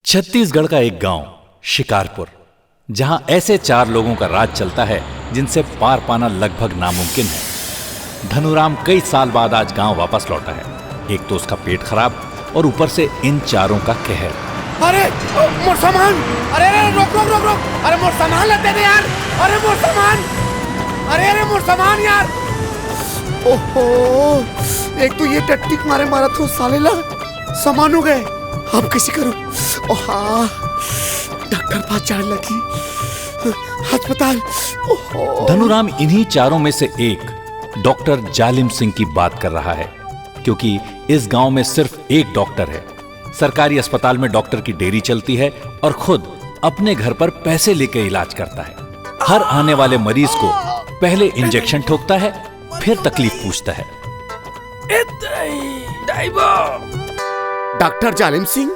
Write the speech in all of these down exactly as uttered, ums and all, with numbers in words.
छत्तीसगढ़ का एक गांव शिकारपुर, जहां ऐसे चार लोगों का राज चलता है जिनसे पार पाना लगभग नामुमकिन है। धनुराम कई साल बाद आज गांव वापस लौटा है। एक तो उसका पेट खराब और ऊपर से इन चारों का कहर। अरे, मोर सामान! अरे, अरे, रोक, रोक, रोक, रोक! अरे, मोर सामान लेते दे यार! अरे, मोर सामान! अरे, अरे, मोर सामान यार! ओहो, एक तो ये टट्टी के मारे मारा था साले ला, सामान हो गए। अब कैसे करूं? ओहा, डॉक्टर पास जान लगी, अस्पताल। ओहो। धनुराम इन्हीं चारों में से एक डॉक्टर जालिम सिंह की बात कर रहा है, क्योंकि इस गांव में सिर्फ एक डॉक्टर है। सरकारी अस्पताल में डॉक्टर की डेरी चलती है और खुद अपने घर पर पैसे लेके इलाज करता है। हर आने वाले मरीज को पहले इंजेक्शन ठोकता है, फिर तकलीफ पूछता है। डॉक्टर जालिम सिंह।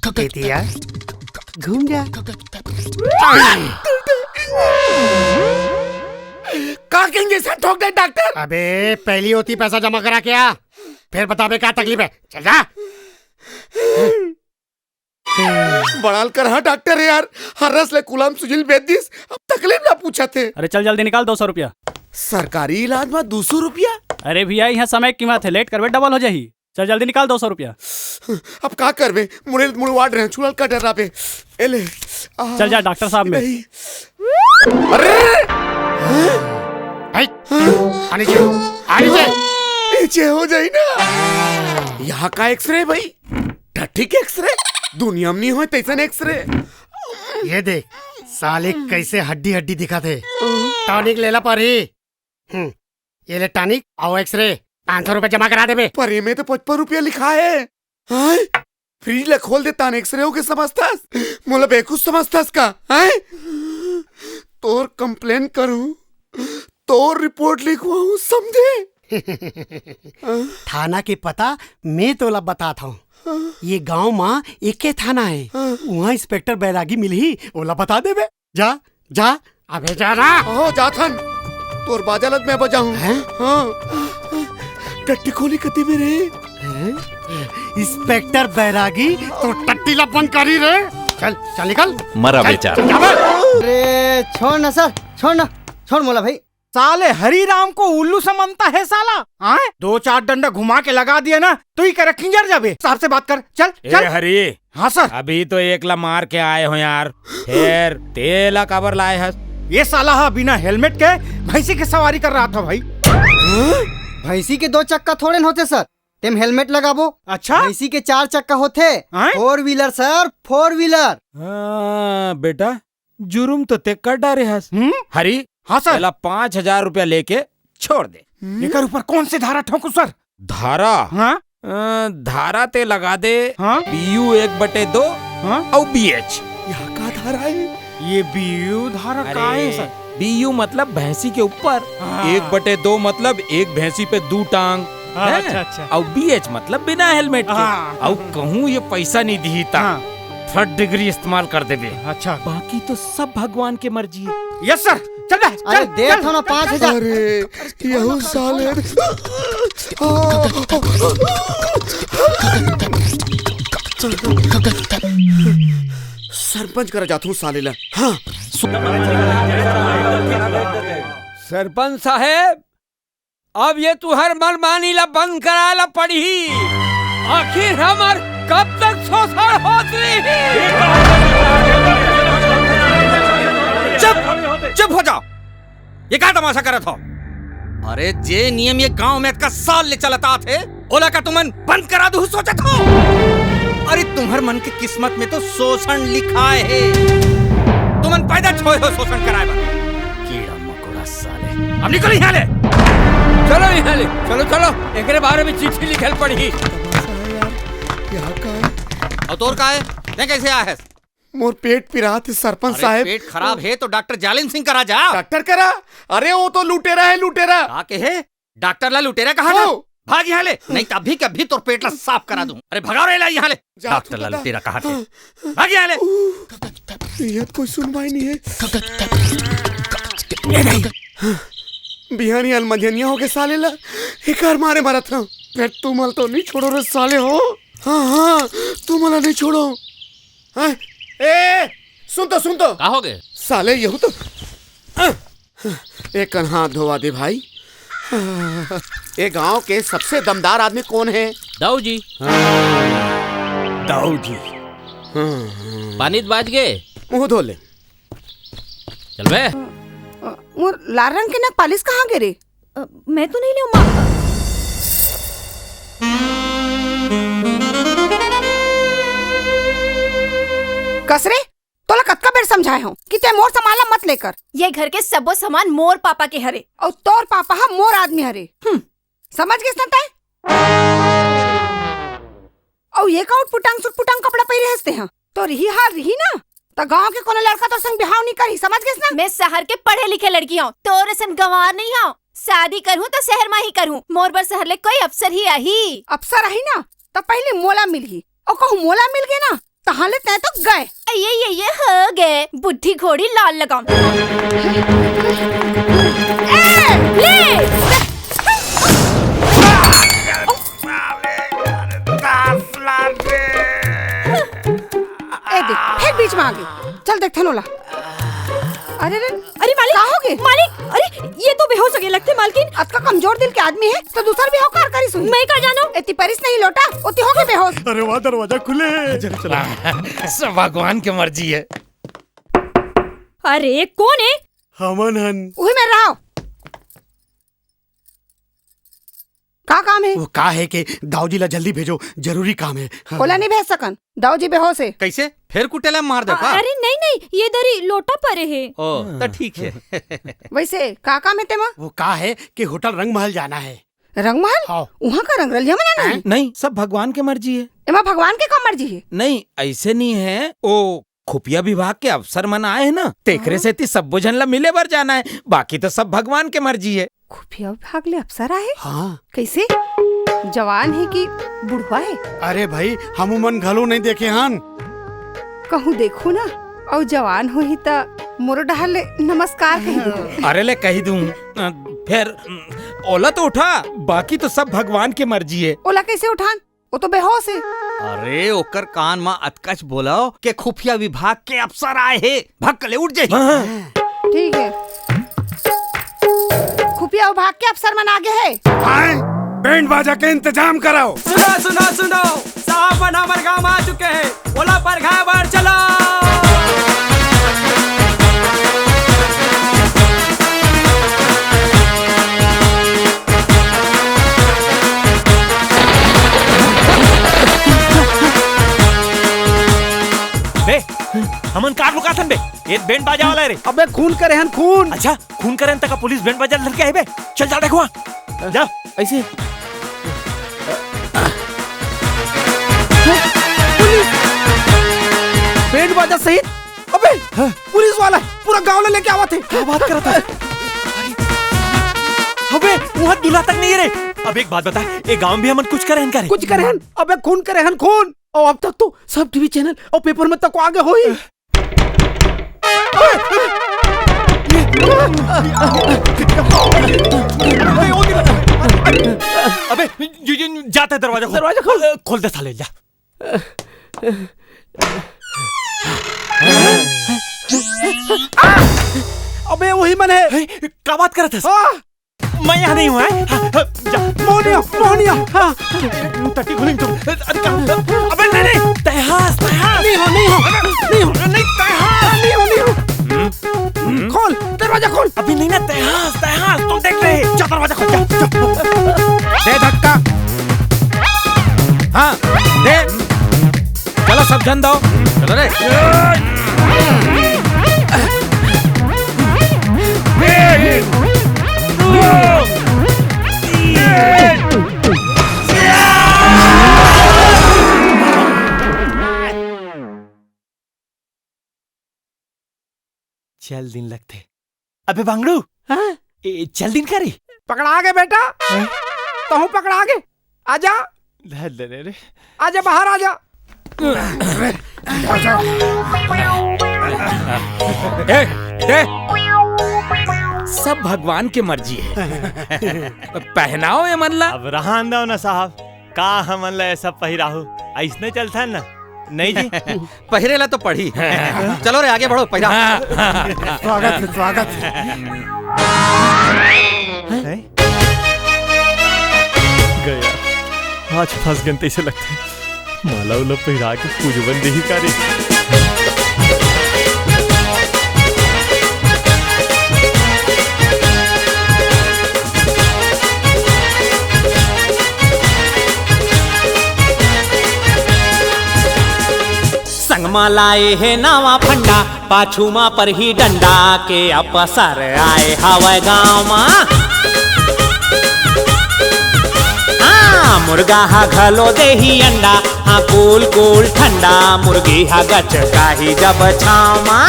दे दिया। घूम जा। का के इंजेक्शन ठोक दे डॉक्टर? अबे, पहली होती पैसा जमा करा क्या, फिर बताबे क्या तकलीफ है। चल जा। बड़ाल कर, हाँ डॉक्टर है यार, हर रस ले कुलाम सुजिल बेच दिस, अब तकलीफ ना पूछा थे। अरे चल जल्दी निकाल दो सौ रुपया। सरकारी इलाज में दो सौ रुपया? अरे भैया, यहाँ समय की कीमत है, लेट करबे डबल हो जाही। चल जल्दी निकाल दो सौ रुपया। अब का करबे, मुड़े मुड़वाड़ रहे, छुड़ल का डर रहा बे। ए ले, आ, चल जा डॉक्टर साहब में। नहीं। अरे! भाई, आने से, आने से। पीछे हो जाई ना। यहाँ का एक्सरे भाई? टट्टी के एक्सरे? दुनिया में नहीं होय तैसन एक्सरे। ये देख, साले कैसे हड्डी हड्डी दिखा थे। टॉनिक लेला परी। हम्म, ये ले टॉनिक, आओ एक्सरे, पाँच सौ रुपए जमा करा देबे। पर एमे तो पचपन रुपया लिखा है। हैं? फ्रिज ला खोल दे तान एक्सरे हो के समझतास? मोला बेवकूफ समझतास का? हैं? तोर कंप्लेन करूं, तोर रिपोर्ट लिखवाऊं, समझे? थाना के पता मैं तोला बतात हूँ। ये गांव मा एके थाना है, वहाँ इंस्पेक्टर बैरागी मिलही, ओला बता देबे। जा, जा, अबे जा ना। ओहो, जाथन। तोर बाजा लत मैं बजाऊं। हैं? हाँ। टट्टी खोली कती मेरे। हैं? इंस्पेक्टर बैरागी, तो टट्टी ला बंद करी रे। चल, चल निकल। मरा चल, बेचारा। चल, जा बे। अरे, छोड़ ना सर, छोड़ ना, छोड़ मोला भाई। साले हरी राम को उल्लू समझता है साला, हाँ? दो चार डंडा घुमा के लगा दिया ना, तो ही करे किंजर जाबे। साहब से बात कर, चल, ए चल। हरी। हाँ सर। अभी तो एक ला मार के आए हो यार, फिर तेला काबर लाए हस? ये साला हा बिना हेलमेट के भैंसी की सवारी कर रहा था भाई। भैंसी के दो चक्का थोड़े न होते सर, तेम हेलमेट लगाबो। अच्छा? भैंसी के चार चक्का होते, हाँ? Four wheeler sir, four wheeler। हाँ बेटा, जुर्म तो ते कर डारे हस। हम्म? हरी, हाँ सर। तेला पाँच हजार रुपया लेके छोड़ दे। एकर ऊपर कौन से धारा ठोंकू सर? धारा? हाँ? अ, धारा ते लगा दे, हाँ? बीयू एक बटे दो हाँ? अउ बीएच। यहाँ का धारा है? ये बीयू धारा का है सर? बीयू मतलब भैंसी के ऊपर, हाँ। एक बटे दो मतलब एक भैंसी पे दू टांग, हाँ, हैं? अच्छा, अच्छा। अउ बीएच मतलब बिना हेलमेट के। हाँ। अउ कहूँ ये पैसा नहीं दिही ता हाँ। थर्ड डिग्री इस्तेमाल कर देबे। अच्छा। बाकी तो सब भगवान के मर्जी है। यस सर, चल बे, अरे चल, दे चल। थो ना पाँच हजार। अरे, यहू साले। सरपंच करा जाथू साले ला। हाँ। सरपंच साहेब, अब ये तुहर मनमानी ला बंद कराए ला पड़ही। आखिर हमर कब तक शोषण होत रही? चुप, चुप हो जाओ। ये का तमाशा करत हो? अरे, जे नियम ये गांव में अतका साल ले चलत आत हे, ओला का तुमन बंद करा दूहू सोचत हो? अरे, तुम्हर मन के किस्मत में तो शोषण लिखाए हे। तुमन पैदा होय हो शोषण कराए बर। कीड़ा मकोड़ा साले। अब निकल यहाँ ले। चलो यहाँ ले, चलो, चलो। एकरे बारे में चिट्ठी लिखल पड़ही। तमाशा है यार, यहाँ का है? और तोर का है? तैं कैसे आया है? मोर पेट पिरात हे सरपंच अरे, साहेब। पेट खराब हे तो डॉक्टर जालिम सिंह करा जा। डॉक्टर करा? अरे वो तो लुटेरा है, लुटेरा। का कहे? डॉक्टर ला लुटेरा कहा था? हो। भाग यहाँ ले, नहीं तो अभी के अभी तोर पेट ला साफ करा दूं। अरे भगाओ रे ला यहाँ ले। जा डॉक्टर ला चुका था। लुटेरा कहा थे? हाँ। भाग यहाँ ले। ये कोई सुनवाई नहीं है। ये नहीं। बिहानी अलमंझनिया होके साले ला एकर मारे मरत हंव। फेर तुमन ला तो नहीं छोड़ों रे साले हो। हाँ, हाँ, तुमन ला नहीं छोड़ों। हाँ? ए, सुन तो, सुन तो। का होगे? साले यहू तो। ए कन हाथ धोवा दे भाई। ए गांव के सबसे दमदार आदमी कोन हे? दाऊ जी। दाऊ जी। पानी त बाच गे। मुंह धो ले। चल बे। अ, मोर लाल रंग के नक पालिश कहाँ गे रे? अ, मैं तो नहीं लेव माँ। कस रे, तोला कतका बेर समझाए हंव कि तैं मोर सामान ला मत लेकर। ये घर के सबो सामान मोर पापा के हरे। अउ तोर पापा ह मोर आदमी हरे। हम्म, समझ गेस ना तैं? अउ ये का उटपुटांग सुटपुटांग कपड़ा पहिरे हस तैं ह? तोर इही हाल रही ना, त गांव के कोनो लड़का तोर संग बिहाव नहीं करही, समझ गेस ना? मैं सहर के पढ़े लिखे लड़की हंव, तोर असन गंवार नहीं हंव। शादी करहूं त सहर म ही करहूं, मोर बर सहर ले कोई अफसर ही आही। अफसर आही ना, त पहिली मोला मिलही, अउ कहूं मोला मिल गे ना, तहां ले तैं तो गए। ये, ये, ये हो गए, बुढ़ी घोड़ी लाल लगाम। ए, ले! ए देख, फेर बीच में आ गे। चल देखथन ओला। अरे रे, अरे मालिक, का हो गे? मालिक, अरे ये तो बेहोश हो गे लगथे मालकिन। अतका कमजोर दिल के आदमी हे, त दूसर बिहाव काबर करिस होही? मैं का जानंव? एती परिस नहीं लोटा, ओती हो गे बेहोश। अरे वाह, दरवाजा खुले हे। चलो, चलो। सब भगवान के मर्जी हे। अरे कोन हे? हमन हन। उही मेर रहो। का काम हे? वो का हे के दाऊ जी ला जल्दी भेजो, जरूरी काम हे। हाँ। ओला नहीं भेज सकन, दाऊ जी बेहोश हे। कइसे? फेर कुटे ला मार दे का? अरे नहीं, नहीं, ये दरी लोटा परे हे। ओ, त ठीक हे। वइसे का काम हे तेमा? वो का हे कि होटल रंगमहल जाना हे। रंगमहल? हाँ। उहाँ का रंगरलिया मनाना हे? नहीं, सब भगवान के मर्जी हे। एमा भगवान के का मर्जी हे? नहीं, अइसे नहीं हे। ओ खुफिया विभाग के अफसर मन आए हे ना, तेकरे सेती सब्बो झन ला मिले बर जाना हे, बाकी तो सब भगवान के मर्जी हे। खुफिया विभाग ले अफसर आए हे? हाँ। कइसे? जवान हे कि बुढ़वा हे? अरे भाई, हमू मन घलो नहीं देखे हन। कहूँ देखहूँ ना, अउ जवान होही त मोरो डहर ले नमस्कार कहि देहू। अरे ले कहि दूँ, अ, फेर, अम, ओला तो उठा, बाकी तो सब भगवान के मर्जी हे। ओला कइसे उठान? वो तो बेहोश हे। अरे, ओकर कान म अतकच बोलव के खुफिया विभाग के अफसर आए हे, भक्क ले उठ जाही। हाँ, हाँ। ठीक हे। खुफिया विभाग के अफसर मन आगे हे। आए, बैंड बाजा के इंतजाम करव। सुनो, सुनो, सुनो, साहब मन हमर गांव आ चुके हे, ओला परघाय बर चलो। बे, हमन कार लुकाथन बे, ये बैंड बाजा वाला हे रे। अबे खून करे हन खून। अच्छा, खून करे हन त का पुलिस बैंड बाजा धर के आही बे? चल जा देखवा। जा। अइसे। पुलिस! बैंड बाजा सहित अबे, हाँ। पुलिस वाला पूरा गांव ले लेके आवत हे। का बात करत हस? अबे, उहाँ दूल्हा तक नहीं हे रे। अब एक बात बता, ए गांव भी हमन कुछ करे हन का रे? कुछ करे हन? अबे, खून करे हन, खून। अउ अब तक तो सब टीवी चैनल अउ पेपर में तक आगे होही। अबे, जी, जी, जाते दरवाजा खोल। दरवाजा खोल। खोल दे साले, जा। अबे, वही मन हे। हे, का बात करत हस? हाँ। मैं यहाँ नहीं हूँ, हैं? हाँ, हाँ, जा। मोहनिया, मोहनिया, हाँ। टट्टी खोलेंगे तुम। अरे, का-, अबे, नहीं, नहीं, तैहास, तैहास। नहीं हो, नहीं हो, नहीं हो। नहीं, तैहास। नहीं हो, नहीं हो। हम्म, हम्म। खोल, दरवाजा खोल। अभी नहीं ना, तैहास, तैहास, तुम देख रहे। जा, दरवाजा खोल, जा, जा। दे धक्का। हाँ, दे। चलो, सब झन दो। चलो रे। चल दिन लगथे। अबे बांगड़ू, हाँ? ए, चल दिन का रे? पकड़ा गे बेटा। हाँ? तहूँ पकड़ा गे। आजा। धर ले रे, रे। आजा, बाहर आजा। ए, दे। सब भगवान के मर्जी हे। पहनाओ ये मन ला। अब रहन दो ना साहब, का हमन ला ये सब पहिराहू? अइसने चलथन ना, नहीं जी? पहिरे ला तो पड़ही। चलो रे, आगे बढ़ो, पहिरा। स्वागत हे, स्वागत हे। हैं? गया, आज फंस गेन तइसे लगथे। माला उला पहिरा के पूजवन देही का रे? संग मा लाए हे नवा फंडा, पाछू मा परही डंडा के अवसर आए हवय गाँव मा। हाँ, मुर्गा हा घलो देही अंडा, हाँ, कूल कूल ठंडा, मुर्गी हा गचकाही जब छाँव मा।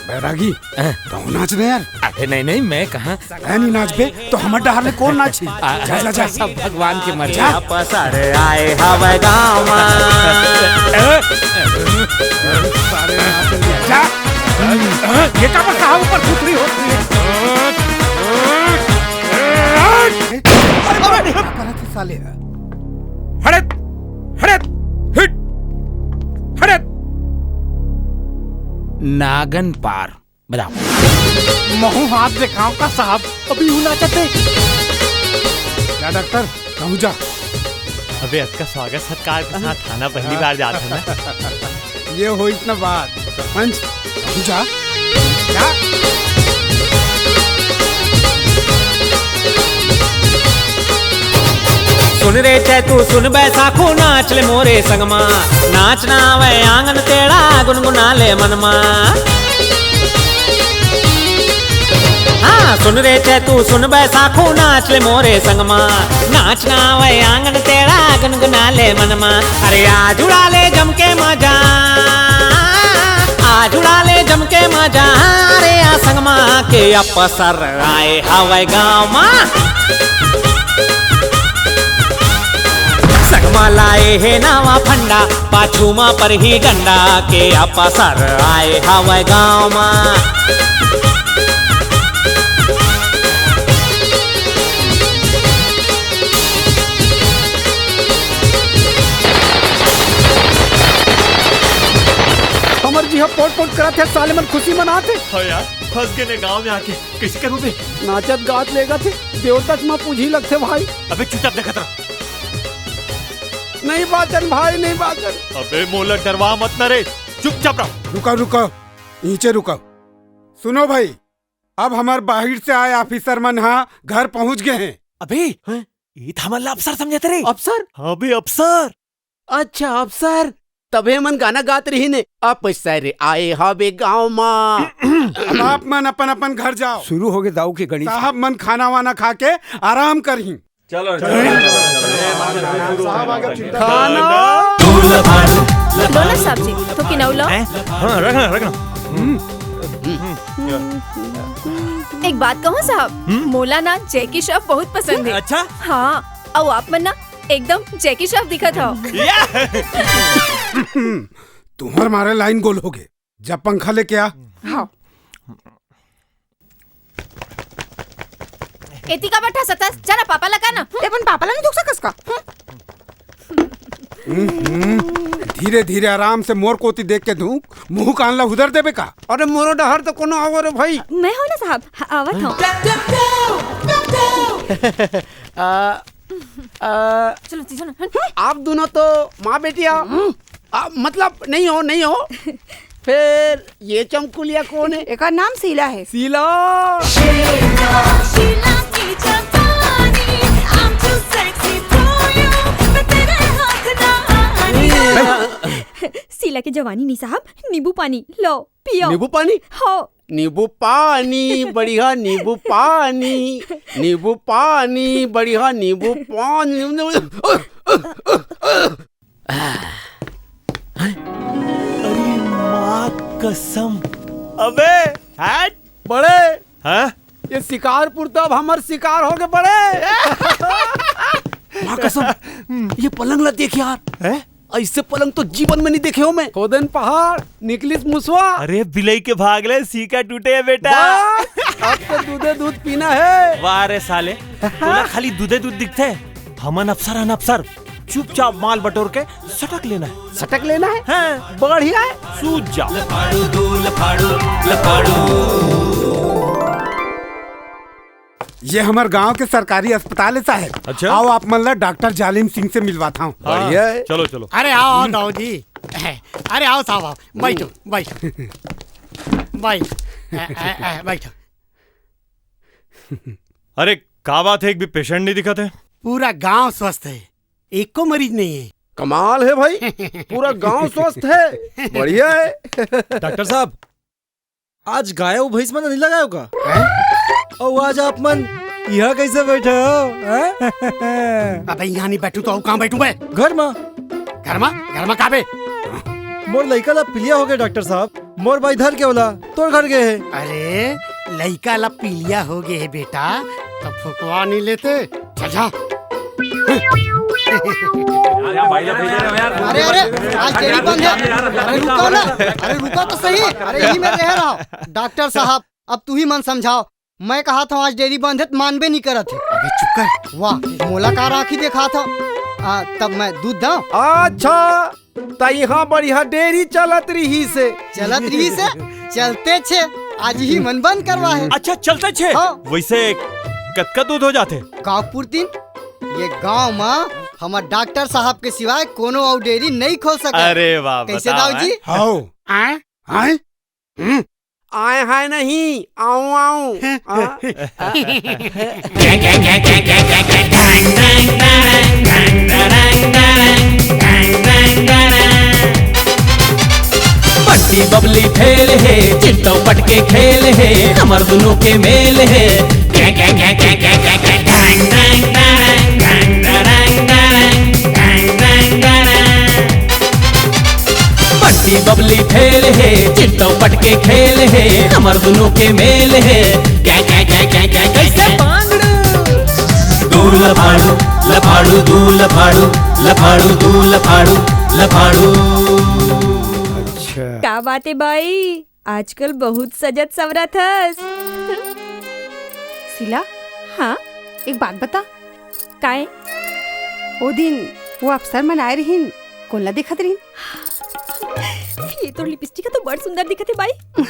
बैरागी, हैं? तहूँ नाच ना यार। अरे नहीं, नहीं, मैं कहाँ? तैं नहीं नाचबे, तो हमर डहर ले कोन नाचही? आ, जा, जा, जा। सब भगवान के मर्जी। जा। पसर आए हवय गाँव मा। जा। ये का बस साहब ऊपर सुथरी होत हे? अरे, अरे, अरे, का करत हे साले? हड़त, हड़त, हिट, हड़त। नागन पार। बताओ। महूँ हाथ देखाव का साहब, अभी हूँ नाचत हे। जा डॉक्टर, कहूँ जा। अबे, अतका स्वागत सत्कार के साथ थाना पहली बार जात हे ना। ये होइस ना बात। सरपंच, कहूँ जा। जा। सुन रे चैतू, सुन बैसाखू, नाच ले मोरे संग मा। नाच ना आवे आंगन टेढ़ा, गुनगुना ले मन मा। हाँ, सुन रे चैतू, सुन बैसाखू, नाच ले मोरे संग मा। नाच ना आवे आंगन टेढ़ा, गुनगुना ले मन मा। अरे आज उड़ा ले जम के मजा, आज उड़ा ले जम के मजा। अरे आ संग मा के अवसर आए हवय गाँव मा। संग मा लाए हे नवा फंडा, पाछू मा परही डंडा के अवसर आए हवय गाँव मा। हमर जी ह पोट पोट करत हे, साले मन खुशी मनात हे। हाँ यार, फंस गेन ए गाँव में आके। कइसे करबो बे? नाचत गात लेगत हे, देवता के माँ पूजी लगथे भाई। अबे चुपचाप देखत रह। नहीं बाचन भाई, नहीं बाचन। अबे मोला डरवा मत ना रे, चुपचाप रह। रुका, रुका, नीचे रुका। सुनो भाई, अब हमर बाहिर से आए officer मन हा घर पहुंच गए हे। अबे, हैं? ये तो हमन ला अफसर समझत रे। अफसर? हाँ बे, अफसर। अच्छा, अफसर। तभे मन गाना गात रहिन हे, "अफसर आए हवे गाँव मा।" अब आप मन अपन अपन घर जाओ। शुरू होगे दाऊ के गणित। साहब मन खाना वाना खा के आराम करही। चलो, चलो, चलो, चलो। खाना। लो ना साहब जी, तो किनौला। हैं? हाँ, रखना, रखना। एक बात कहूँ साहब, हम्म? मोला ना जैकी श्रॉफ बहुत पसंद हे। अच्छा? हाँ, अउ आप मन ना एकदम जैकी श्रॉफ दिखत हव। या! तुहर मारे लाइन गोल होगे। जा पंखा लेके आ। हाँ। एती का बठा सतस, जा ना पापा लगा ना। ते अपन पापा ला नहीं दुख सकस का? हम्म? हम्म, धीरे धीरे आराम से मोर कोती देख के धूक, मुंह कान ला उधर देबे का? अरे मोरो डहर तो कोनो आवो रे भाई। मैं हो ना साहब, ह-, आवत हूँ। आ, आ, चलो, चलो, हट। आप दोनों तो माँ बेटी आओ। आ, मतलब नहीं हो, नहीं हो। फिर ये चमकुलिया कौन है? एकर नाम शीला है। शीला। शीला की जवानी, I'm too sexy for you, मैं तेरे हाथ ना आनी। शीला की जवानी नहीं साहब, नींबू पानी लो, पियो। नींबू पानी? हो। नींबू पानी, बढ़िया नींबू पानी, नींबू पानी, बढ़िया नींबू पानी। अरे माँ कसम। अबे, हट। बड़े। हाँ? ये शिकारपुर तो अब हमर शिकार होगे बड़े। माँ कसम, ये पलंग ला देख यार। हैं? अइसे पलंग तो जीवन में नहीं देखे हो मैं। खोदेन पहाड़, निकलिस मुसवा। अरे बिलई के भाग ले, सीका टूटे हे बेटा। बस। अब तो दूधे दूध पीना है। वाह रे साले, तोला खाली दूधे दूध दिखथे। हमन अफसर हन अफसर, चुपचाप माल बटोर के सटक लेना है। सटक लेना है? हाँ। बढ़िया है। सूझ जा। लफाड़ू दू लफाड़ू, लफाड़ू। ये हमर गांव के सरकारी अस्पताल है साहेब। अच्छा? आओ आप मन ला डॉक्टर जालिम सिंह से मिलवाता हूँ। हाँ, बढ़िया है। चलो चलो। अरे आओ आओ दाऊ जी। अरे आओ साहब आओ, बैठो बैठो। बैठ, ए, ए, ए, बैठो। अरे का बात है, एक भी पेशेंट नहीं दिखत है? पूरा गांव स्वस्थ है, एको मरीज नहीं है। कमाल है भाई, पूरा गांव स्वस्थ है, बढ़िया है। डॉक्टर साहब, आज गाय अउ भैंस मन नहीं लगायो का? अउ आज आप मन यहाँ कैसे बैठे हो, हैं? अबे यहाँ नहीं बैठू तो अउ कहाँ बैठू मैं? घर मा। घर मा? घर मा का बे? मोर लइका ला पीलिया हो गए डॉक्टर साहब, मोर बाई धर के ओला तोर घर गए है। अरे लइका ला पीलिया हो गए है बेटा, तो फुकवा नहीं लेते? चल जा। अरे अरे, आज डेयरी बंद है। अरे रुको ना, अरे रुको तो सही। अरे यही में रह रहा। डॉक्टर साहब, अब तू ही मन समझाओ। मैं कहा था आज डेयरी बंद है तो मानबे नहीं करत है। अबे चुप कर। वाह, मोला का राखी देखा था। आ, तब मैं दूध दाऊं? अच्छा, त यहाँ बढ़िया डेयरी चलत रही से। चलत रही से? चलते छे। आज ही मन बंद करवा है। अच्छा, चलते छे? हाँ। वैसे कतका दूध हो जाते? गाँव पुरतीन, ये गांव मा हमर डॉक्टर साहब के सिवाय कोनो अउ डेयरी नहीं खोल सके। अरे वाह, कैसे बताओ, दाऊ जी? हैं? हाओ। आए? आए? हम्म। आए हाय नहीं, आऊं, आऊं। हाँ? बंटी बबली फेल हे, चिट्टो पटके खेल हे, हमर दुनों के मेल हे। बंटी बबली फेल हे, चिट्टो पटके खेल हे, हमर दुनों के मेल हे। क्या, क्या, क्या, क्या, क्या, क्या, कैसे क्या? पांगड़ू? दू लफाड़ू, लफाड़ू, दू लफाड़ू, लफाड़ू, दू लफाड़ू, लफाड़ू। अच्छा। का बात है भाई? आजकल बहुत सजत संवरत हस। शीला, हाँ? एक बात बता। काय? ओ दिन वो अफसर मन आए रहिन, कोन ला देखत रहिन? ये तो लिपस्टिक तो बड़ सुंदर दिखत है बाई।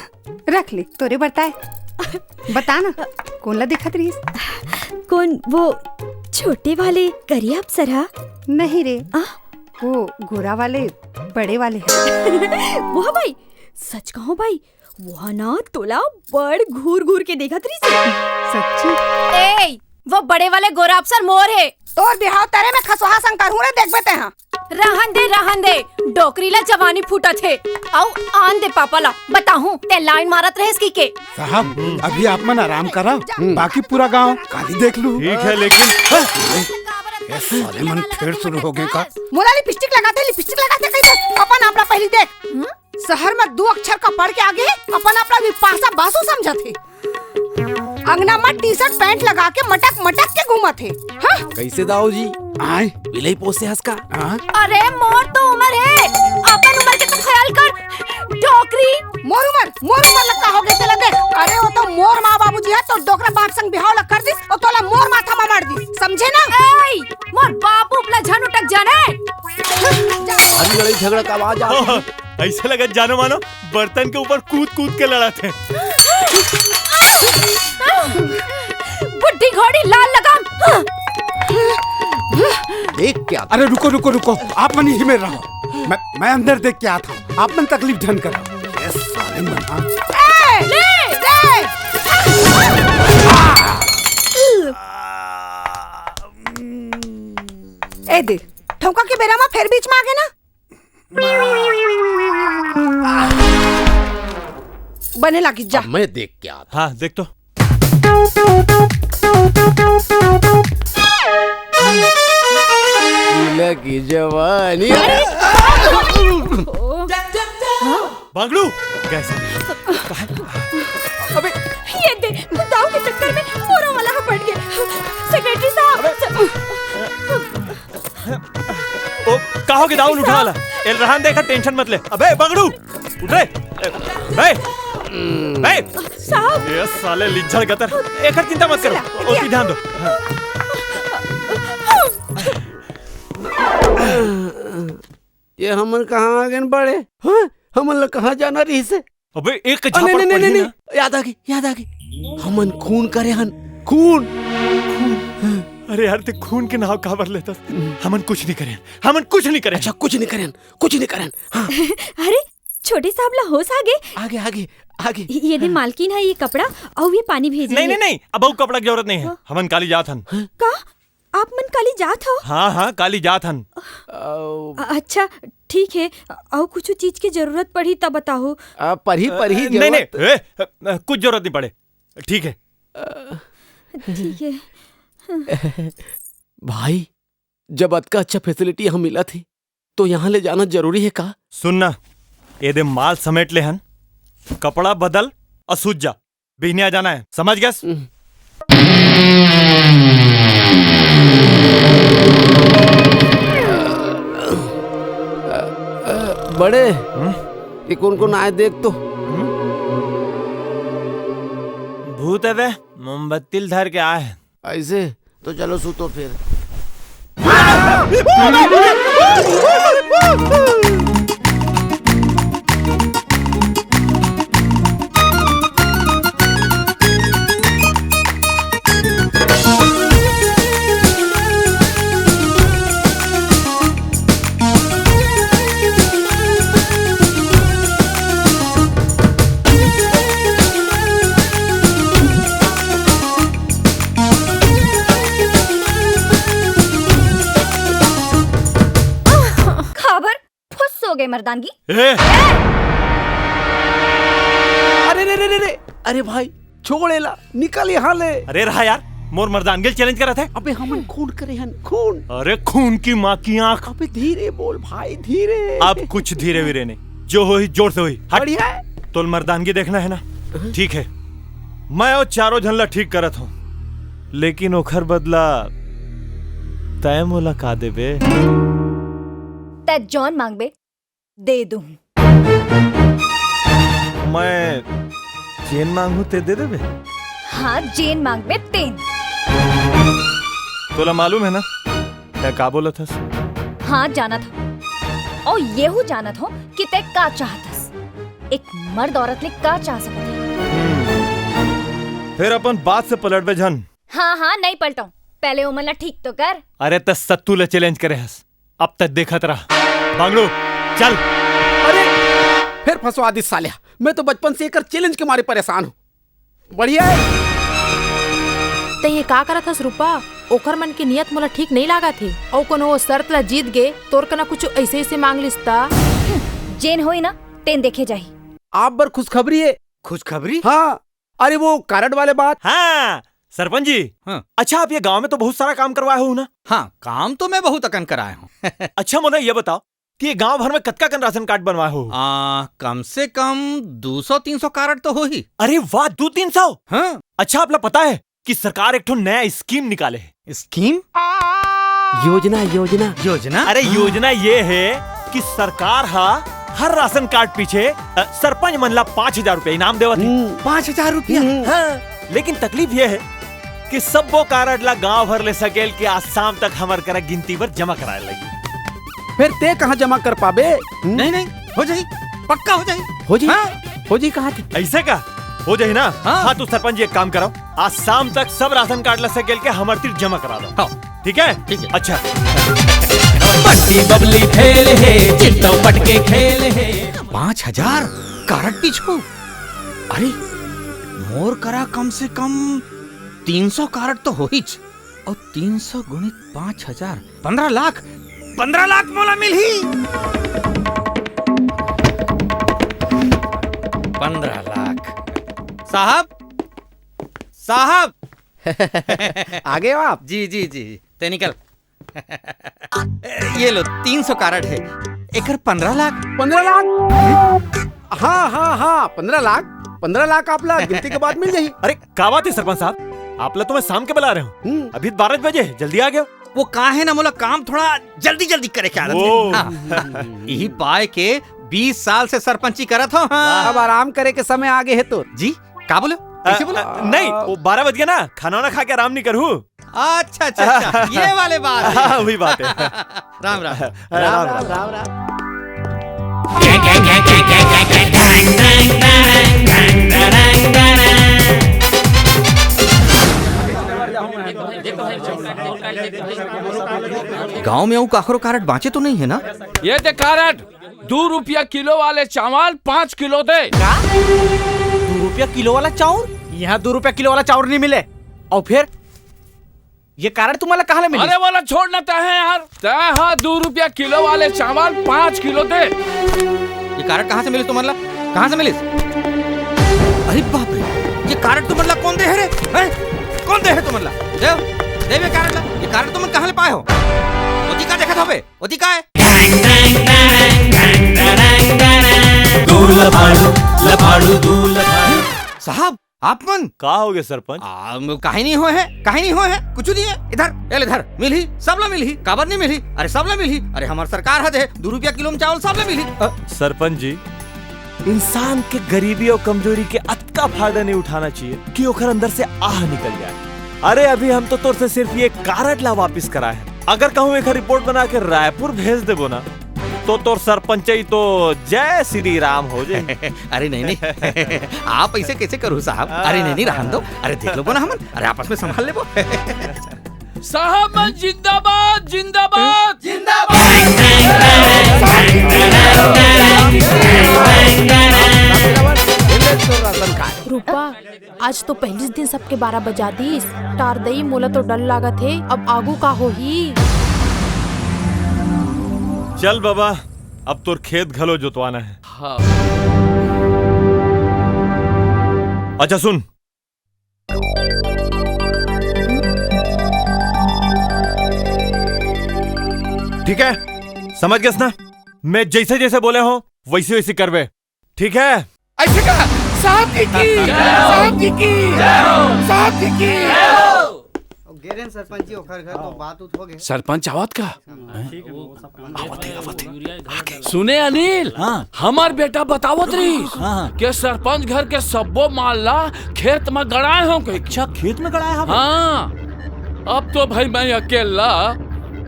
रख ले, तोरे बरताए। बता ना, कोन ला देखत रहिस? कोन वो छोटे वाले करिया अफसर हा? नहीं रे, आ? वो गोरा वाले, बड़े वाले है। वो हा बाई, सच कहूँ बाई, वो हा ना तोला बड़ घूर घूर के देखत रहिस। सच्ची? ए, वो बड़े वाले गोरा अफसर मोर हे। तोर बिहाव तरे में खसोहा संग करहूं रे, देखबे ते हा। रहन दे, रहन दे, डोकरी ला जवानी फूटत हे। अउ आन दे पापा ला, बताहूं ते लाइन मारत रहेस की के। साहब, अभी आप मन आराम करा, बाकी पूरा गांव काली देख लू। ठीक है, लेकिन ये साले मन फिर शुरू हो गए का? मोला लिपस्टिक लगाते, लिपस्टिक लगाते कहिथे, अपन आप ला पहली देख। शहर में दू अक्षर का पढ़ के आगे अपन आप ला बिपाशा बासु समझत हे। अंगना में टी शर्ट पैंट लगा के मटक मटक के घूमत हे। हाँ? कैसे दाऊ जी? आय? बिलाई पोसे हस का? हाँ? अरे मोर तो उमर हे, अपन उमर के तो ख्याल कर, डोकरी। मोर उमर, मोर उमर लक्का हो गए तेला देख। अरे वो तो मोर माँ बाबूजी हे, तो डोकरा बाप संग बिहाव ला कर दिस, और तोला मोर माथा में मार दिस, समझे ना? ए, मोर बाप उपला झन उटक जाने। भारी लड़ाई झगड़ा का आवाज आ रही है। ऐसे लगत जानो मानो बर्तन के ऊपर कूद कूद के लड़त हे। बुढ़ी घोड़ी लाल लगाम। देख क्या? अरे रुको, रुको, रुको, आप मन यहीं में रहो, मैं, मैं अंदर देख के आता हूँ, आप मन तकलीफ ढंग करो। ये साले मन, हाँ। ए, ले, ले। ए दे, ठौका के बेरा मा फेर बीच मा आगे ना। बने लागी जा। अब मैं देख के आता। हाँ, देख तो। शीला की जवानी। बांगड़ू, कैसे? अबे, ये दे, दाऊ के चक्कर में मोरा वाला हा पड़ गया। सेक्रेटरी साहब, ओ, का होगे दाऊ, उठा ला। ए, रहन दे, एकर टेंशन मत ले। अबे, बंगड़ू, उठ रे। ए, बे, ए, साहब। ये साले लिज्जड़ गतर, एकर चिंता मत करो, ओती ध्यान दो। ये हमन कहाँ आ गेन बड़े? हाँ? हमन ला कहाँ जाना रहिस हे? अबे, एक अ, झापड़ नहीं, नहीं, पड़ी नहीं, ना। नहीं। याद आ गई, याद आ गई। हमन खून करे हन, खून। अरे यार, ते खून के नाव काबर लेथस? हमन कुछ नहीं करे हन, हमन कुछ नहीं करे हन। अच्छा, कुछ नहीं करे हन, कुछ नहीं करे हन। हाँ। अरे, छोटे साहब ला होश आ गे। आ गे, आ गे, आ गे। ये दे मालकिन ह, ये कपड़ा अउ ये पानी भेजे नहीं, हे। नहीं, नहीं, अब अउ कपड़ा के जरूरत नहीं हे। हाँ। हमन काली जात हन। का? आप मन काली जात हो? हाँ, हाँ, काली जात हन। अ, अच्छा, ठीक हे। अउ कुछ चीज के जरूरत पड़ही त बताहू। अ, पड़ही, पड़ही अ, नहीं, नहीं, जरूरत। ए, अ, अ, कुछ जरूरत नहीं पड़े। ठीक हे। ठीक हे। भाई, जब अतका अच्छा facility यहाँ मिलत हे, तो यहाँ ले जाना जरूरी हे का? सुन ना, एदे माल समेट ले हन, कपड़ा बदल अउ सूत जा, बिहनिया जाना हे, समझ गस? हम्म। बड़े, हम्म? ये कोन कोन आए देख तो। हम्म? भूत हवे, मोमबत्ती ल धर के आए हे। ऐसे? तो चलो सूतो फिर। काबर फुस हो गे मर्दानगी। ए! अरे रे रे रे रे! अरे भाई, छोड़ एला, निकल यहाँ ले। अरे रहा यार, मोर मर्दानगी ल challenge करत हे। अबे हमन खून करे हन, खून। अरे खून की माँ की आँख। अबे धीरे बोल भाई, धीरे। अब कुछ धीरे वीरे नहीं, जो होही जोर से होही। हट। बढ़िया हे। तोल मर्दानगी देखना हे ना? हाँ। ठीक हे, मैं अउ चारों झन ला ठीक करत हूँ, लेकिन ओखर बदला तैं मोला का देबे? तैं जौन मांगबे, दे दूँ। मैं जेन मांगहूँ, ते दे देबे? हाँ, जेन मांगबे, तेन। तोला मालूम हे ना, तैं का बोलत हस? हाँ, जानत हूँ। अउ येहू जानत हूँ कि तैं का चाहत हस। एक मर्द औरत ले का चाह सकत हे? हम्म। फिर अपन बात से पलटबे झन। हाँ, हाँ, नहीं पलटौं। पहले ओमन ला ठीक तो कर। अरे, त सत्तू ले challenge करे हस, अब तक देखत रह। बांगड़ू, चल। अरे, फिर फंसवा दिस साल्या। मैं तो बचपन से एकर challenge के मारे परेशान हूँ। बढ़िया हे। तैं ये का करत हस रूपा? ओकर मन के नियत मोला ठीक नहीं लागत हे। अउ कोनो शर्त ला जीत गे, तोर कना कुछ ऐसे ऐसे मांग लिस त? जेन होई ना, तेन देखे जाही। आप बर खुशखबरी हे। खुशखबरी? हाँ, अरे वो कारड वाले बात। हाँ, सरपंच जी। हाँ। अच्छा, आप ये गांव में तो बहुत सारा काम करवाए हो ना? हाँ, काम तो मैं बहुत अकन कराए हूँ। अच्छा, मोला ये बताओ कि ये गांव भर में कतका कन राशन कार्ड बनवाए हो? आ, कम से कम दू सौ तीन सौ कारड तो होही। अरे वाह, दू तीन सौ? हाँ। अच्छा, आप ला पता है कि सरकार एक ठो नया scheme निकाले है। Scheme? योजना, योजना। योजना? अरे, योजना ये है कि सरकार हा हर राशन कार्ड पीछे, अ, सरपंच मन ला पाँच हजार रुपया इनाम देवत है। हम्म। पाँच हजार रुपया? हम्म। हाँ, लेकिन तकलीफ ये है कि सब्बो कारड ला गांव भर ले सकेल के आज शाम तक हमर करा गिनती बर जमा कराए लगी। फिर ते कहाँ जमा कर पाबे? हम्म? नहीं, नहीं, हो जाही, पक्का हो जाही। हो जाही? हाँ। हो जाही कहाँ थे? ऐसे का? हो जाही ना? हाँ। हाँ, तो सरपंच जी एक काम करो, आज शाम तक सब राशन कार्ड ला सकेल के हमर तीर जमा करा दो। हाँ। ठीक है? ठीक है। अच्छा। बंटी बबली फेल हे, चिट्टो पटके खेल हे। पाँच हजार कारड पीछू? अरे, मोर करा कम से कम तीन सौ कारड तो होहीच। अउ तीन सौ गुणित पाँच हजार, पन्द्रह लाख, पन्द्रह लाख मोला मिलही। पन्द्रह लाख। साहब, साहब। आ गए हो आप? जी, जी, जी, जी। ते निकल। ये लो, तीन सौ कारड है। एकर पन्द्रह लाख। पन्द्रह लाख? हाँ, हाँ, हाँ, पन्द्रह लाख। पन्द्रह लाख आप ला गिनती के बाद मिल जाही। अरे, का बात है सरपंच साहब? आप ला तो मैं शाम के बुला रहे हूँ। हम्म। अभी बारह बजे है, जल्दी आ गया। वो का है ना, मोला काम थोड़ा जल्दी जल्दी करे के आदत है। ओ। हाँ। यही पाए के बीस साल से सरपंची करत हो। हाँ। अब आराम करे के समय आगे हे तोर। जी, का बोले? कैसे बोले? अ, नहीं, वो बारह बज गया ना, खाना वाना खा के आराम नहीं करू। अच्छा, अच्छा, अच्छा, ये वाले बात है। हाँ, वही बात है। राम राम। राम राम, राम राम। गांव में अउ काखरो कारड बांचे तो नहीं है ना? ये दे कारड, दू रुपया किलो वाले चावल पाँच किलो दे। का? दू रुपया किलो वाला चाउर? यहाँ दू रुपया किलो वाला चाउर नहीं मिले। अउ फिर ये कारड तुम्हारा कहाँ ले मिलिस? अरे वाला छोड़ ना तय है यार, तय हा दू रुपया किलो वाले चावल पाँच किलो दे। ये कारड कहाँ से मिलिस तुमन ला? कहाँ से मिलिस? अरे बाप रे, ये कारड तुमन ला कौन दे है रे? हैं? कौन दे है तुमन ला? दे, दे बे कारड ला। ये कारड तुमन कहाँ ले पाए हो? ओती का देखत होबे? ओती का है? दू लफाड़ू, लफाड़ू, दू लफाड़ू। साहब, आप मन? का हो गए सरपंच? आ, म-, काहे नहीं होए है? काहे नहीं होए है? कुछ नहीं है। इधर, ए ले इधर, मिलही, सबला मिलही। काबर नहीं मिलही? अरे सबला मिलही। अरे हमार सरकार ह दे, दू रुपया किलो में चावल सबला मिलही। अ, सरपंच जी, इंसान के गरीबी और कमजोरी के अतका फायदा नहीं उठाना चाहिए कि ओखर अंदर से आह निकल जाए। अरे अभी हम तो तोर से सिर्फ ये कारड ला वापिस कराए हैं। अगर कहूँ एक रिपोर्ट बना के रायपुर भेज देबो ना, तो तोर सरपंचई तो जय श्री राम हो जाए। अरे नहीं, नहीं। आप ऐसे कैसे करू साहब? अरे नहीं, नहीं, रहन दो। अरे देख लो ना हमन, अरे आपस में संभाल लेबो। साहब मन जिंदाबाद, जिंदाबाद। जिंदाबाद। रूपा, आज तो पहली दिन सबके बारा बजा दीस। टार दई, मोला तो डर लागत हे, अब आगू का होही? चल बाबा, अब तोर खेत घलो जोतवाना है। हाँ। अच्छा सुन, ठीक है, समझ गए ना? मैं जैसे जैसे बोले हो वैसे वैसे करबे, ठीक है? ऐसे का? साहब जी की, साहब जी की, साहब जी की। गेरेन सरपंच जी, ओखर घर तो बात उत हो गए। सरपंच आवत का? आवत है, आवत है। आगे। सुने अनिल, हाँ। हमार बेटा बतावत रहीस हाँ। के सरपंच घर के सब्बो माल ला खेत में गड़ाए हो कहिके। अच्छा, खेत में गड़ाए हवे? हाँ। अब तो भाई मैं अकेला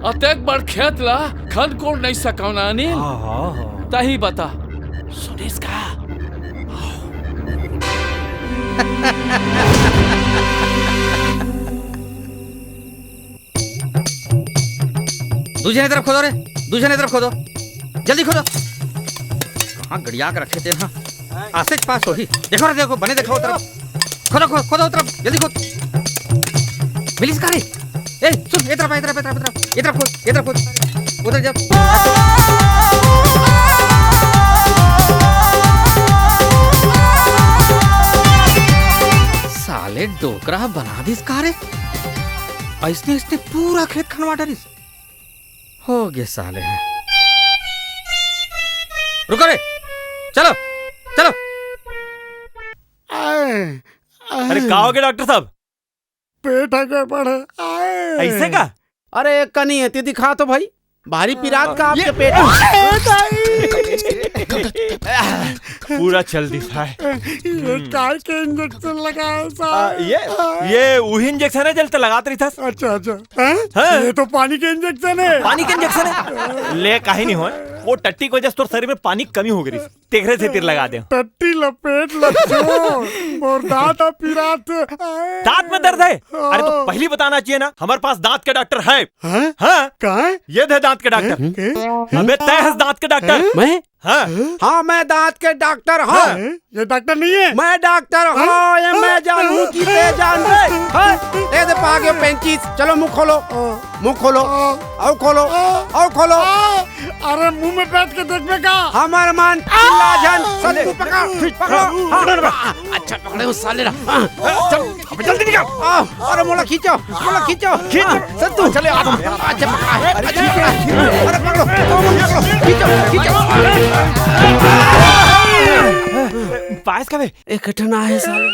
अतेक बड़ खेत ला खन कोड़ नहीं सकव ना अनिल। हाँ, हाँ, हाँ। तही बता, सुनिस का? दू झन ए तरफ खोदो रे, दू झन ए तरफ खोदो, जल्दी खोदो। कहाँ गड़िया के रखे तेन हा? आसेच पास होही। देखो रे, देखो, बने देखो ओ तरफ। खोदो, खोदो, खोदो ओ तरफ, जल्दी खोद। मिलिस का रे? ए, सुन, ए तरफ आ, ए तरफ, ए तरफ, ए तरफ, ए तरफ खोद, ए तरफ खोद। उधर जा। साले डोकरा बना दिस का रे? अइसने, अइसने पूरा खेत खनवा डरिस। हो गे साले ह। रुको रे, चलो, चलो। आए, आए। अरे, का हो गया डॉक्टर साहब? पेट ह गड़बड़ है। आए। ऐसे का? अरे, एक कनी एती दिखा तो भाई, भारी पिरात का आपके पेट। ए, दाई। पूरा चल दिस है। ये काय के इंजेक्शन लगाए आ, साहब? ये, ये उही इंजेक्शन है, जल ते लगात रहिथस। अच्छा, अच्छा। हैं? हाँ। ये तो पानी के इंजेक्शन है। पानी के इंजेक्शन है? ले, काहे नहीं होए। वो टट्टी की वजह से तोर शरीर में पानी कमी हो गई, तेकरे से तीर लगा दे। टट्टी लपेट लो। मोर दांत अब पिरात। दांत में दर्द है? अरे, तो हाँ। पहली बताना चाहिए ना, हमारे पास दांत के डॉक्टर है। हैं? हाँ। कहाँ है? ये दे दांत के डॉक्टर। हैं? हैं? अबे, तय है दांत के डॉक्टर। हैं? मैं? हाँ। हाँ, मैं दांत के डॉक्टर हूँ। हाँ। ये डॉक्टर नहीं है। मैं डॉक्टर हूँ, ये मैं जानू की ते जान रे। हाँ? ए दे पागे पेंचिस, चलो मुंह खोलो। हाँ। मुंह खोलो। हाँ। आओ खोलो। हाँ। आओ खोलो। हाँ। अरे मुंह में बैठ के देखबे का? हमार मान चिल्ला झन, हाँ। सत्तू पकड़, पकड़ो। हाँ। अच्छा पकड़े हूँ साले ला। हाँ। चल, अबे जल्दी निकल। हाँ। अरे मोला खींचो, मोला खींचो। खींच। हाँ, सत्तू। चले, आ, अच्छा पकड़ा है। अरे खींचो, अरे पकड़ो, पकड़ो, खींचो, खींचो। पायस का बे? एक ठन आहे साले।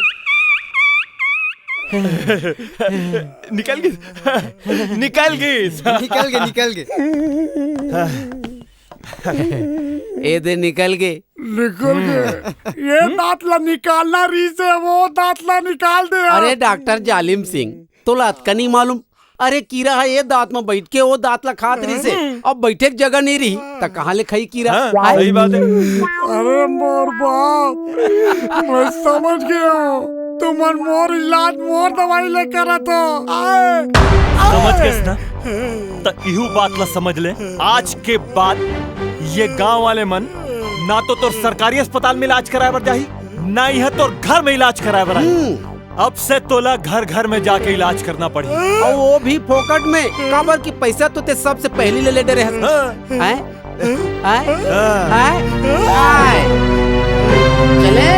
निकल गई, निकल गई। निकल गए, निकल गए। ए दे निकल गे। निकल गे। ये दांत ला निकालना रहिसे, वो दांत ला निकाल दे। अरे डॉक्टर जालिम सिंह, तोला अतका नहीं मालूम? अरे कीरा ह ये दांत म बैठ के वो दांत ला खात रहिसे, अब बैठे के जगह नहीं रही, त कहाँ ले खाई कीरा? हाँ, आय। सही बात है। अरे मोर बाप, मैं समझ गया हूँ, तुमन मोर इलाज मोर दवाई ले करत हो। आय। समझ गेस ना? त इहू बात ला समझ ले, आज के बाद ये गांव वाले मन ना तो तोर सरकारी अस्पताल में इलाज कराए बर जाही, ना ही तोर घर में इलाज कराए बर आही। अब से तोला घर घर में जाके इलाज करना पड़ही। अउ वो भी फोकट में, काबर कि पैसा तो ते सबसे पहली ले ले डरे हस। हाँ। हैं? हैं? हाँ। हैं? आय। चले?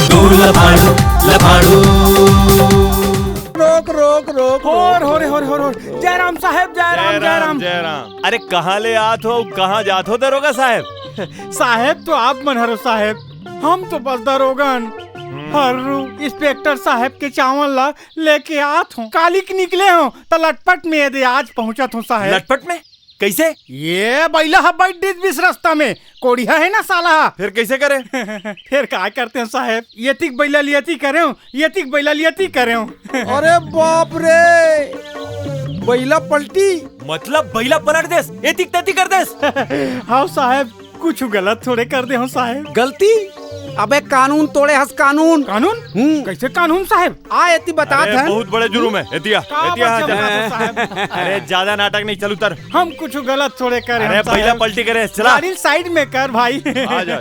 दो लबाड़ू, लबाड़ू। रोक, रोक, रोक, होर, रोक। होर, होर, होर, होर। जय राम साहेब, जय राम, जय राम। जय राम। अरे कहाँ ले आत हो, कहाँ जात हो दरोगा साहेब? साहेब तो आप मन हरो साहेब, हम तो बस दरोगन। हम्म। हर्रू, इंस्पेक्टर साहेब के चावल ला लेके आत हो। काली के निकले हो त लटपट में ये दे आज पहुंचत हो साहेब। लटपट में? कैसे? ये बैला ह बैठ दिस बीस रास्ता में, कोड़िया है ना साला। फिर कैसे करे? फिर का करते हो साहेब? ये तिक बैला लियती करे हो, ये तिक बैला लियती करे हो। अरे बाप रे, बैला पलटी। मतलब बैला पलट देस, एतिक तेतिक कर देस। हाँ साहेब, कुछ गलत थोड़े कर दे हो साहेब। गलती? अबे कानून तोड़े हस कानून। कानून? हम्म। कैसे कानून साहेब? आ एती बतात अरे, हन। बहुत बड़े जुर्म है। एतिया, का एतिया, बात एतिया। कर रहे हो साहेब? अरे ज्यादा नाटक नहीं, चल उतर। हम कुछ गलत थोड़े करे अरे, हन साहेब। बैला पलटी करे, चला। गाड़ी साइड में कर भाई। आ जा, आ जा,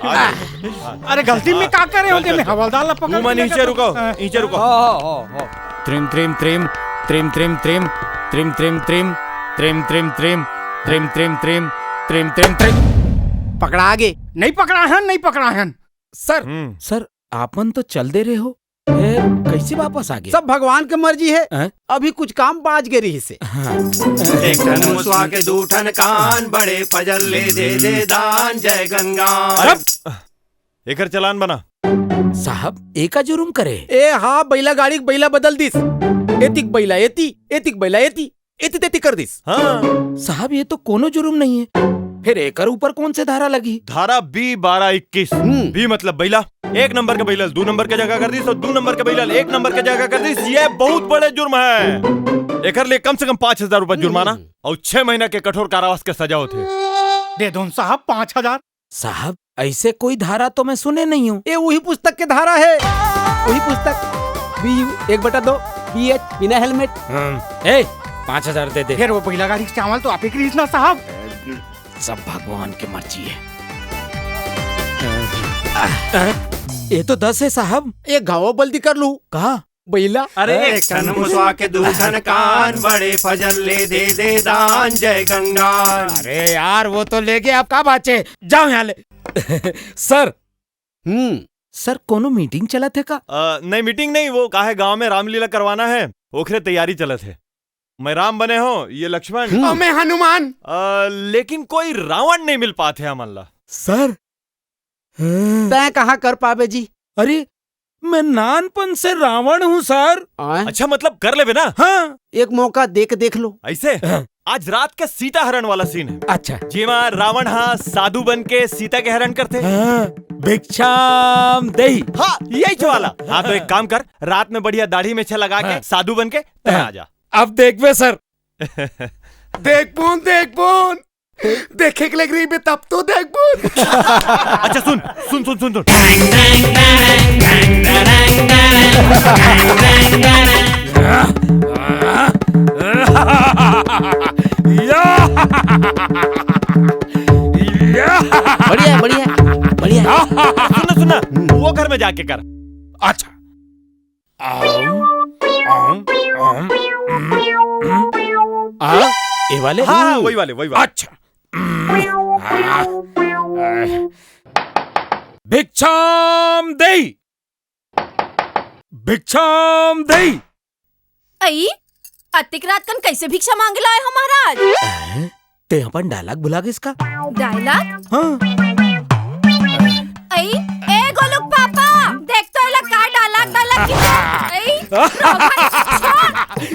आ जा। अरे गलती में का करे हो? अरे, मैं हवलदार ला पकड़ मुंह में के नीचे लेकर रुको, हाँ। नीचे रुको। हाँ, हाँ, हाँ, हाँ। त्रिम, त्रिम, त्रिम, त्रिम, त्रिम, त्रिम, त्रिम, त्रिम, त्रिम, त्रिम, त्रिम, त्रिम, त्रिम, त्रिम, त्रिम, त्रिम, त्रिम, त्रिम। पकड़ा गे? नहीं पकड़ा हन, नहीं पकड़ा हन। सर, हम्म। सर, आपन तो चल दे रहे हो, फिर कैसे वापस आ गए? सब भगवान के मर्जी है। हैं? अभी कुछ काम बाज गे रहिसे। हाँ। एक ठन मुसवा के दू ठन कान, बड़े फजल ले दे दे दान, जय गंगा। अरे, एकर चालान बना। साहब, एका जुर्म करे? ए हा, बैला गाड़ी के बैला बदल दिस। एतिक बैला एती, एतिक बैला एती, एती तेती कर दिस। हाँ। साहब, ये तो कोनो जुर्म नहीं है। फिर एकर ऊपर कौन से धारा लगी? धारा बी बारह इक्कीस। हम्म। बी मतलब बैला, एक नंबर के बैला ल दू नंबर के जगह कर दिस और दू नंबर के बैला ल एक नंबर के जगह कर दिस। ये बहुत बड़े जुर्म है। एकर लिए कम से कम पाँच हजार रुपए जुर्माना हम्म। और छह महीना के कठोर कारावास के सजा होथे। दे दो न साहब पाँच हजार। साहब, ऐसे कोई धारा तो मैं सुने नहीं हूँ। ये वही पुस्तक के धारा है, वही पुस्तक। बी यू एक बटा दो, बी एच बिना हेलमेट। हम्म, ए, पाँच हजार दे दे। फिर वो बैला गाड़ी के चावल तो आप ही खरीदना साहब। सब भगवान के मर्जी है। ये तो दस है साहब। एक घाव बल्दी कर लू। कहा? बैला। अरे एक ठन मुसवा के दू ठन कान, बड़े फजल ले दे दे दान, जय गंगा। अरे यार, वो तो ले गए, अब का बाचे? जाओ यहाँ ले। सर। हम्म। सर, कोनो मीटिंग चलत है का? अ, नहीं, मीटिंग नहीं, वो का है, गांव में रामलीला करवाना है, ओखरे तैयारी चलत है। मैं राम बने हो, ये लक्ष्मण। हम्म। और मैं हनुमान। अ, लेकिन कोई रावण नहीं मिल पाते हमन ला। सर। हाँ। तैं कहाँ कर पाबे जी? अरे, मैं नानपन से रावण हूँ सर। आय? अच्छा, मतलब कर लेबे ना? हाँ। एक मौका दे के देख लो। ऐसे? हाँ। आज रात का सीता हरण वाला सीन है। अच्छा। जेमा रावण हा साधु बन के सीता के हरण करथे। हाँ, भिक्षाम देही। हाँ, यही वाला। हाँ, तो एक काम कर, रात में बढ़िया दाढ़ी मेछा लगा के हाँ। साधु बन के तैं हाँ। आ जा। अब देखबे सर। देखबोन, देखबोन। देखे के लग रही बे, तब तो देखबोन। अच्छा सुन, सुन, सुन, सुन, सुन। या! या! बढ़िया, बढ़िया, बढ़िया। सुन ना, सुन ना, वो घर में जाके कर। अच्छा। आम, आम, आम, उम, उम। आ, ये वाले? हाँ, हाँ, हम्म। वही वाले, वही वाले। अच्छा। उम, आ, आ। भिक्षाम देही। भिक्षाम देही। अई, अतिक रात कन कैसे भिक्षा मांगे ला आए हो महाराज? हैं? ते अपन dialogue भुला गेस का? Dialogue? हाँ। अई, ए गोलू के पापा, देख तो एला का dialogue dialogue की। अई, रोहन, छोड़। अई,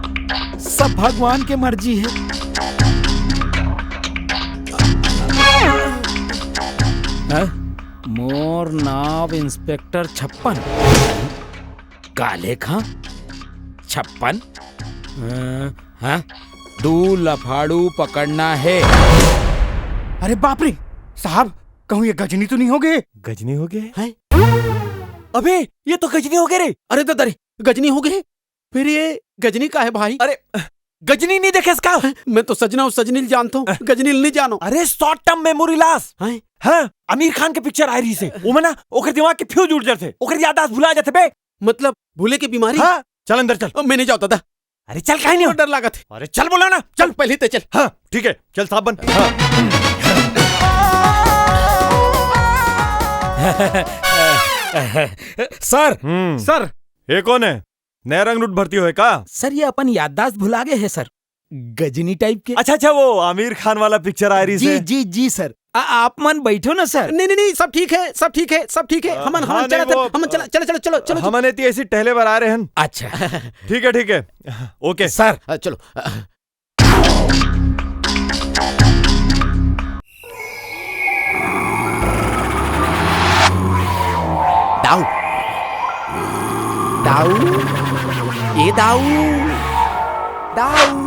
तब भगवान के मर्जी हे। हैं? मोर नाव इंस्पेक्टर छप्पन। काले खां छप्पन? अ, हाँ? दू लफाड़ू पकड़ना हे। अरे बाप रे, साहब, कहूँ ये गजनी तो नहीं हो गए? गजनी हो गए? हैं? अबे, ये तो गजनी हो गए रे। अरे दादा रे, गजनी हो गए? फिर ये गजनी का है भाई? अरे, गजनी नहीं देखे इसका? मैं तो सजना अउ सजनील जानता हूँ, गजनील नहीं जानो। अरे, short term memory loss। हैं? हाँ, आमिर खान के पिक्चर आय रहिसे, ओमा ना ओकर दिमाग के फ्यूज उड़ जाथे, ओकर याददाश्त भुला जाथे बे। मतलब भूले के बीमारी? हाँ। चल अंदर चल। अब मैं नहीं जाऊँ दादा। अरे चल, कहीं नहीं हो। डर लागत हे। अरे चल बोला ना, चल। पहले ते चल। हाँ, ठीक है, चल साफ बन। हाँ। सर, हम्म। सर। ये कौन है? नया रंगरूट भर्ती होय का? सर, ये अपन याददाश्त भुला गए हैं सर, गजनी टाइप के। अच्छा, अच्छा, वो आमिर खान वाला पिक्चर आय रहिसे। जी, जी, सर। आ, आप मन बैठो ना सर। नहीं, नहीं, नहीं, सब ठीक है, सब ठीक है, सब ठीक है। अ, हमन, हाँ, हमन चला नहीं, वो, हमन चला, चला, चला, चलो, चलो, चलो। हमन एती ऐसी टहले बर आ रहे हैं। अच्छा। ठीक है, ठीक है। OK। सर। अ, चलो। अ, दाऊ। दाऊ। ए दाऊ। दाऊ।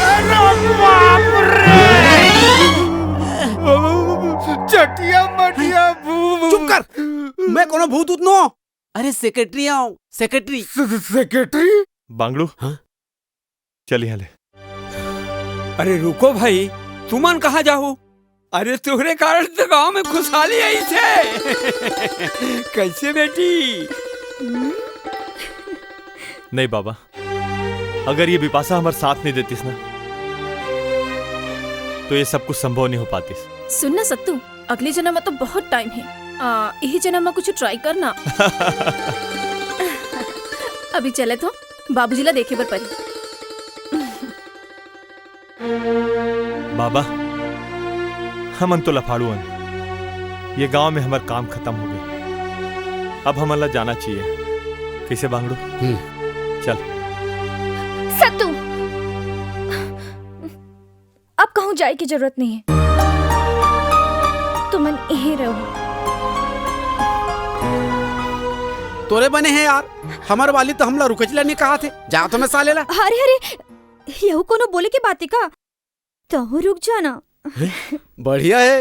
अरे बाप रे! चटिया मटिया भूत। चुप कर। मैं कोनो भूत उत नो। अरे सेक्रेटरी आऊं, सेक्रेटरी। से-, से-, सेक्रेटरी? बांगड़ू, हाँ? चल यहाँ ले। अरे रुको भाई, तुमन कहाँ जाहो? अरे तोहरे कारण तो गांव में खुशहाली आई थे। कैसे बेटी? नहीं बाबा, अगर ये बिपाशा हमर साथ नहीं देतिस ना, तो ये सब कुछ संभव नहीं हो पातिस। सुन ना सत्तू, अगले जनम म तो बहुत टाइम हे। आ, इही जनम म कुछ ट्राई करना। अभी चलत हो, बाबूजी ला देखे बर परी। बाबा, हमन तो लफाड़ू अन। ये गांव में हमर काम खत्म हो गए। अब हमन ला जाना चाहिए। कैसे बांगड़ू? हम्म। चल। सत्तू, अब कहूँ जाए के जरूरत नहीं हे। तुमन इही रहो। तोरे बने हे यार, हमर वाली तो हमला रुकच ला नहीं कहा थे। जा तो मैं साले ला। अरे, अरे, यहू कोनो बोले के बात हे का? तहूँ रुक जाना। बढ़िया हे।